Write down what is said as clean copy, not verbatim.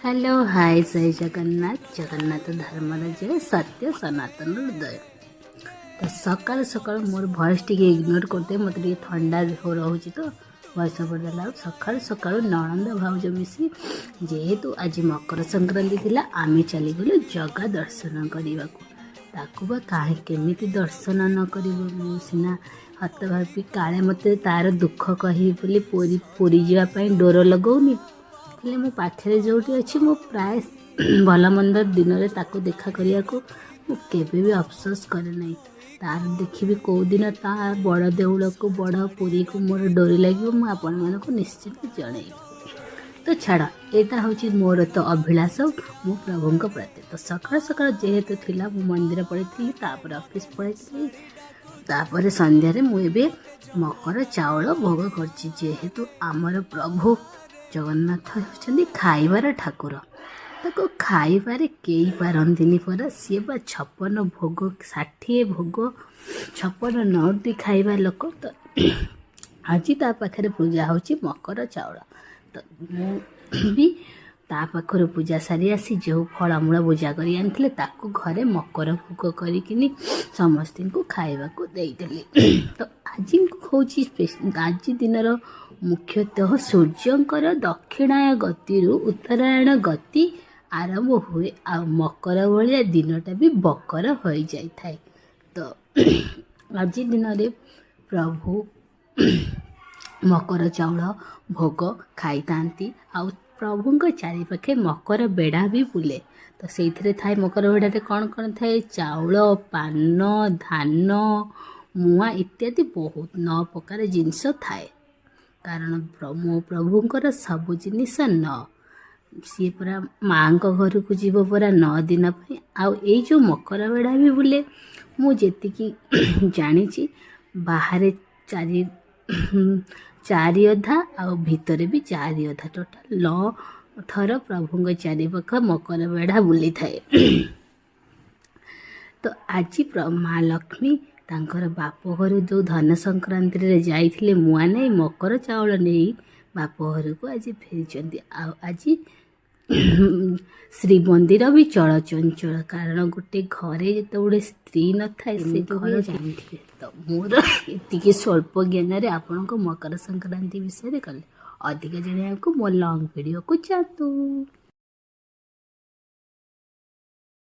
Hello, ହାଏ, ଜୟ ଜଗନ୍ନାଥ। ଜଗନ୍ନାଥ ଧର୍ମର ଜୟ, ସତ୍ୟ ସନାତନ ହୃଦୟ। ତ ସକାଳୁ ସକାଳୁ ମୋର ଭଏସ୍ ଟିକେ ଇଗ୍ନୋର କରିଦେବେ, ମୋତେ ଟିକେ ଥଣ୍ଡା ରହୁଛି, ତ ଭଏସ୍ ଓଭର ଦେଲା। ଆଉ ସକାଳୁ ସକାଳୁ ନଣନ୍ଦ ଭାଉଜ ମିଶି, ଯେହେତୁ ଆଜି ମକର ସଂକ୍ରାନ୍ତି ଥିଲା, ଆମେ ଚାଲିଗଲୁ ଜଗା ଦର୍ଶନ କରିବାକୁ। ତାକୁ ବା କାହିଁ କେମିତି ଦର୍ଶନ ନ କରିବୁ? ମୁଁ ସିନା ହତଭାବି, କାଳେ ମୋତେ ତା'ର ଦୁଃଖ କହିବି ବୋଲି ପୁରୀ ପୁରୀ ଯିବା ପାଇଁ ଡୋର ଲଗାଉନି। ହେଲେ ମୋ ପାଖରେ ଯେଉଁଠି ଅଛି, ମୁଁ ପ୍ରାୟ ଭଲ ମନ୍ଦ ଦିନରେ ତାକୁ ଦେଖା କରିବାକୁ ମୁଁ କେବେ ବି ଅଫସୋସ କରେ ନାହିଁ। ତାର ଦେଖିବି କେଉଁ ଦିନ ତା ବଡ଼ ଦେଉଳକୁ, ବଡ଼ ପୁରୀକୁ ମୋର ଡୋରି ଲାଗିବ, ମୁଁ ଆପଣମାନଙ୍କୁ ନିଶ୍ଚିତ ଜଣେଇବି। ତ ଛାଡ଼, ଏଇଟା ହେଉଛି ମୋର ତ ଅଭିଳାଷ ମୁଁ ପ୍ରଭୁଙ୍କ ପ୍ରତି। ତ ସକାଳୁ ସକାଳୁ ଯେହେତୁ ଥିଲା, ମୁଁ ମନ୍ଦିର ପଳେଇଥିଲି, ତାପରେ ଅଫିସ୍ ପଳେଇଥିଲି। ତାପରେ ସନ୍ଧ୍ୟାରେ ମୁଁ ଏବେ ମକର ଚାଉଳ ଭୋଗ କରିଛି। ଯେହେତୁ ଆମର ପ୍ରଭୁ ଜଗନ୍ନାଥ ହେଉଛନ୍ତି ଖାଇବାର ଠାକୁର, ତାକୁ ଖାଇବାରେ କେହି ପାରନ୍ତିନି ପରା। ସିଏ ବା 56 ଭୋଗ, 60 ଭୋଗ, 56 ନଅଟି ଖାଇବା ଲୋକ। ତ ଆଜି ତା ପାଖରେ ପୂଜା ହେଉଛି ମକର ଚାଉଳ। ତ ମୁଁ ବି ତା ପାଖରୁ ପୂଜା ସାରି ଆସି ଯେଉଁ ଫଳମୂଳ ପୂଜା କରି ଆଣିଥିଲେ, ତାକୁ ଘରେ ମକର ଭୋଗ କରିକିନି ସମସ୍ତଙ୍କୁ ଖାଇବାକୁ ଦେଇଦେଲି। ତ ଆଜି ହେଉଛି ଆଜି ଦିନର ମୁଖ୍ୟତଃ ସୂର୍ଯ୍ୟଙ୍କର ଦକ୍ଷିଣାୟନ ଗତିରୁ ଉତ୍ତରାୟଣ ଗତି ଆରମ୍ଭ ହୁଏ, ଆଉ ମକର ଭଳିଆ ଦିନଟା ବି ବକର ହୋଇଯାଇଥାଏ। ତ ଆଜି ଦିନରେ ପ୍ରଭୁ ମକର ଚାଉଳ ଭୋଗ ଖାଇଥାନ୍ତି, ଆଉ ପ୍ରଭୁଙ୍କ ଚାରିପାଖେ ମକର ବେଢ଼ା ବି ବୁଲେ। ତ ସେଇଥିରେ ଥାଏ, ମକର ବେଢ଼ାରେ କ'ଣ କ'ଣ ଥାଏ? ଚାଉଳ, ପାନ, ଧାନ, ମୁଆଁ ଇତ୍ୟାଦି ବହୁତ ନଅ ପ୍ରକାର ଜିନିଷ ଥାଏ। କାରଣ ମୋ ପ୍ରଭୁଙ୍କର ସବୁ ଜିନିଷ ନଅ। ସିଏ ପରା ମାଆଙ୍କ ଘରକୁ ଯିବ ପରା 9 ଦିନ ପାଇଁ। ଆଉ ଏଇ ଯେଉଁ ମକର ବେଢ଼ା ବି ବୁଲେ, ମୁଁ ଯେତିକି ଜାଣିଛି, ବାହାରେ ଚାରି ଚାରି ଅଧା ଆଉ ଭିତରେ ବି ଚାରି ଅଧା, ଟୋଟାଲ ନଅ ଥର ପ୍ରଭୁଙ୍କ ଚାରିପାଖ ମକର ବେଢ଼ା ବୁଲିଥାଏ। ତ ଆଜି ମା ଲକ୍ଷ୍ମୀ ତାଙ୍କର ବାପ ଘରୁ ଯେଉଁ ଧନ ସଂକ୍ରାନ୍ତିରେ ଯାଇଥିଲେ ମୁଆଁ ନେଇ, ମକର ଚାଉଳ ନେଇ ବାପ ଘରକୁ ଆଜି ଫେରିଛନ୍ତି। ଆଉ ଆଜି ଶ୍ରୀମନ୍ଦିର ବି ଚଳଚଞ୍ଚଳ, କାରଣ ଗୋଟେ ଘରେ ଯେତେବେଳେ ସ୍ତ୍ରୀ ନଥାଏ, ସେ ଘର ଜାଣିଥିବେ। ତ ମୋର ଏତିକି ସ୍ୱଳ୍ପ ଜ୍ଞାନରେ ଆପଣଙ୍କ ମକର ସଂକ୍ରାନ୍ତି ବିଷୟରେ କଲେ। ଅଧିକ ଜାଣିବାକୁ ମୋ ଲଙ୍ଗ୍ ଭିଡ଼ିଓକୁ ଯାଆନ୍ତୁ।